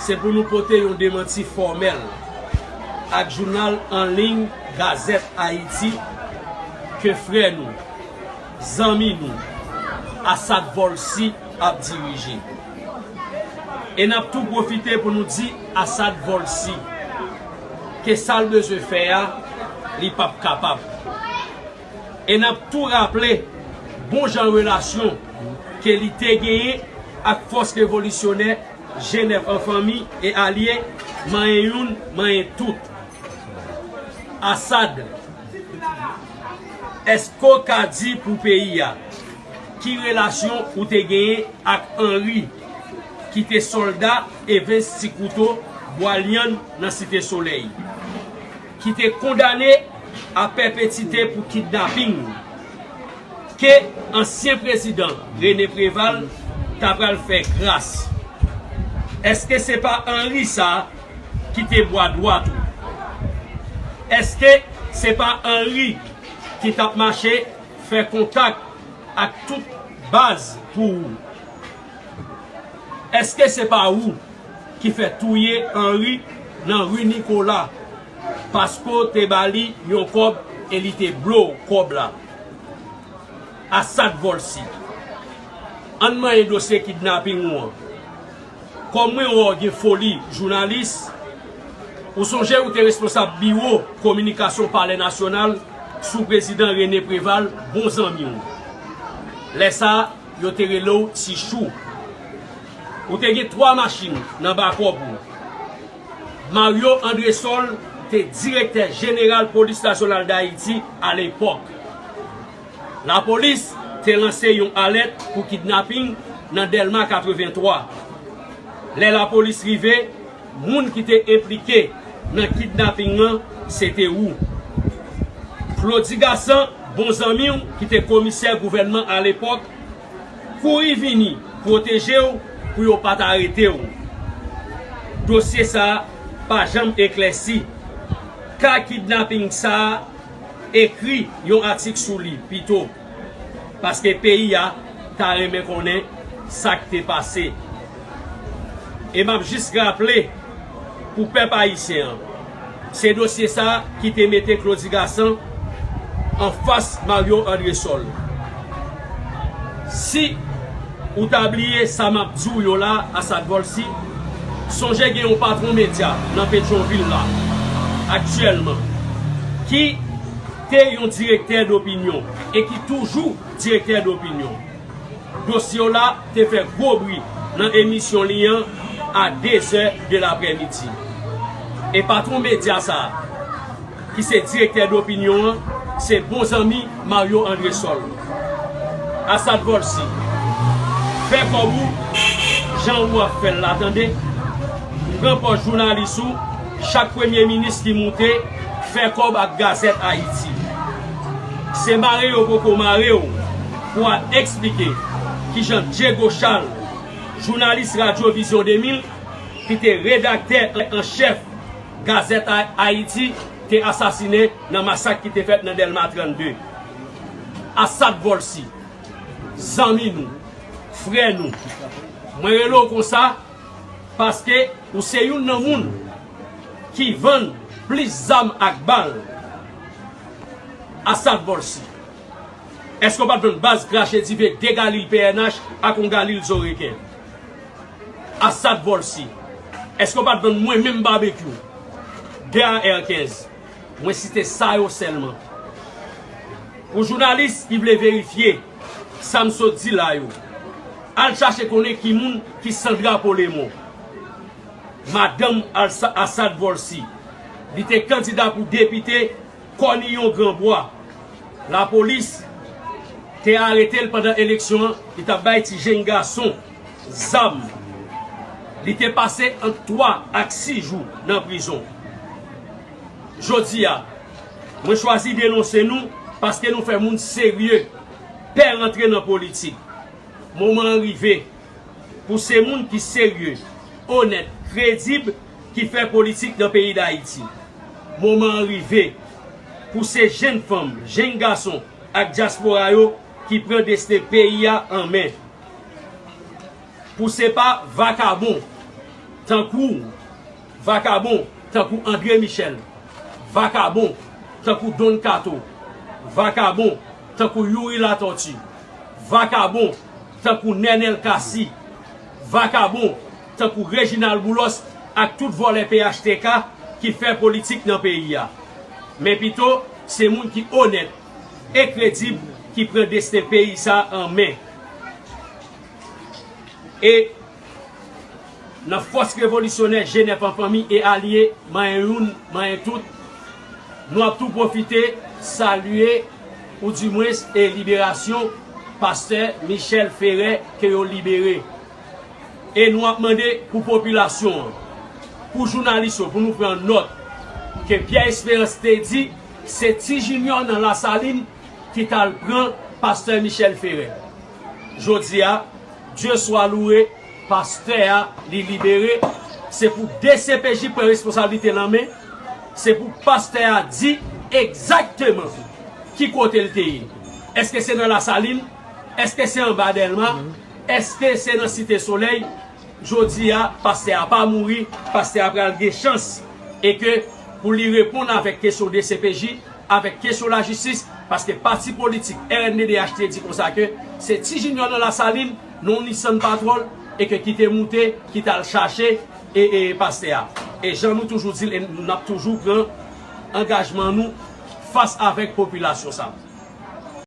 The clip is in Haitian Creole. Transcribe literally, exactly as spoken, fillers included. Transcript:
Se pou nou pote yon demanti fòmèl ak jounal an liy Gazette Haïti ke frè nou, zanmi nou, Assad Volcy ap dirije. E n ap tou pwofite pou nou di Assad Volcy ke sa l bezwen fè a, li p ap kapab. E n ap tou raple bon jan relasyon ke li te genyen ak fòs revolisyonè Jenèf an fanmi e alye, manyen youn, manyen tout. Assad, èske w ka di pou peyi a ki relasyon ou te genyen ak Henry, ki te sòlda Evens Ti Kouto Bwa Lyann nan Site Solèy, ki te kondane a pèpetite pou kidnaping, ke ansyen prezidan René Préval ta pral fè gras? Èske se pa Henry sa ki te bwa dwat ou? Èske se pa Henry ki t ap mache fè kontak ak tout baz pou ou? Èske se pa ou ki fè touye Henry nan ri Nicolas paske w te ba li yon kòb e li te blow kòb la? Assad Volcy, ann manyen dosye kidnaping ou an. Kòm mwen wè w gen foli jounalis, ou sonje ou te responsab biwo kominikasyon Palè Nasyonal sou prezidan René Préval, bon zanmi w. Lè sa a, yo te rele w Ti Chou. Ou te gen twa machin nan bakòp ou. Mario Andrésol te direktè jeneral Polis Nasyonal Dayiti alepòk. Lapolis te lanse yon alèt pou kidnaping nan Dèlma katrevenntwa. Lè lapolis rive, moun ki te enplike nan kidnaping lan se te ou. Claudy Gassant, bon zanmi w ki te komisè gouvènman alepòk, kouri vini pwoteje w pou yo pa t arete w. Dosye sa a pa janm eklèsi. Ka kidnaping sa a, ekri yon atik sou li pito, paske peyi a ta renmen konnen sa k te pase. E m ap jis raple pou pèp ayisyen an, se dosye sa a ki te mete Claudy Gassant anfas Mario Andrésol. Si ou ta bliye sa m ap di w yo la, Assad Volcy, sonje gen yon patwon medya nan Petyonvil la, aktyèlman, ki te yon direktè dopinyon e ki toujou direktè dopinyon. Dosye w la te fè gwo bri nan emisyon li an a de zè de laprèmidi. E patwon medya sa a, ki se direktè dopinyon an, se bon zanmi Mario Andrésol. Assad Volcy, fè kòb ou jan ou ap fè l la, tande. Pran pòz jounalis ou, chak premye minis ki moute, fè kòb ak Gazette Haïti. Se mare yo poko mare w pou al eksplike kijan Diego Charles, jounalis Radyo Vizyon de mil, ki te redaktè an chèf Gazette Haïti, te asasinen nan masak ki te fèt nan Dèlma trannde. Assad Volcy, zanmi nou, frè nou, mwen rele w konsa paske ou se youn nan moun ki vann plis zam ak bal. Assad Volcy, èske w pa t vann baz krache dife de galil P N H ak yon galil zo reken? Assad Volcy, èske w pa t vann mwen menm Babekyou de A R kenz? Mwen site sa yo sèlman. Pou jounalis ki vle verifye sa m sot di la yo, al chache konnen ki moun ki Sandra Polemon, madanm Alsa- Assad Volcy. Li te kandida pou depite Kòniyon Granbwa. Lapolis te arete l pandan eleksyon an, li t ap bay ti jenn gason zam. Li te pase ant twa ak sis jou nan prizon. Jodi a, mwen chwazi denonse nou paske nou fè moun serye pè rantre nan politik. Moman an rive pou se moun ki serye, onèt, kredib ki fè politik nan peyi Dayiti. Moman an rive pou se jenn fanm, jenn gason ak dyaspora yo ki pran desten peyi a an men. Pou se pa vakabon, tankou vakabon, tankou André Michel, vakabon, tankou Don Kato, vakabon, tankou Youri Latortue, vakabon, tankou Nenel Cassy, vakabon, tankou Reginald Boulos ak tout vòlè P H T K ki fè politik nan peyi a. Men pito, se moun ki onèt e kredib ki pran desten peyi sa an men. E nan fòs revolisyonè G nèf an fanmi e alye, manyen youn, manyen tout, nou ap tou pwofite salye, oudimwens, e liberasyon pastè Michel Ferré ke yo libere. E nou ap mande pou popilasyon an, pou jounalis yo, pou nou pran nòt ke Pierre Espérance te di se Ti Junior nan Lasalin ki t al pran pastè Michel Ferré. Jodi a, Dye swa louwe, pastè a, li libere. Se pou D C P J pran responsablite l an men. Se pou pastè a di egzakteman ki kote l te ye. Èske se nan Lasalin? Èske se anba Dèlma? Èske se nan Site Solèy? Jodi a, pastè a pa mouri, pastè a pral gen chans e ke pou li reponn avèk kesyon D C P J, avèk kesyon lajistis, paske pati politik R N D D H te di konsa ke se Ti Junior nan Lasalin, nan yon Nissan Patrol, e ke ki te moute, ki t al chache e, e pastè a. E jan nou toujou di l, e n ap toujou pran angajman nou fas avèk popilasyon sa.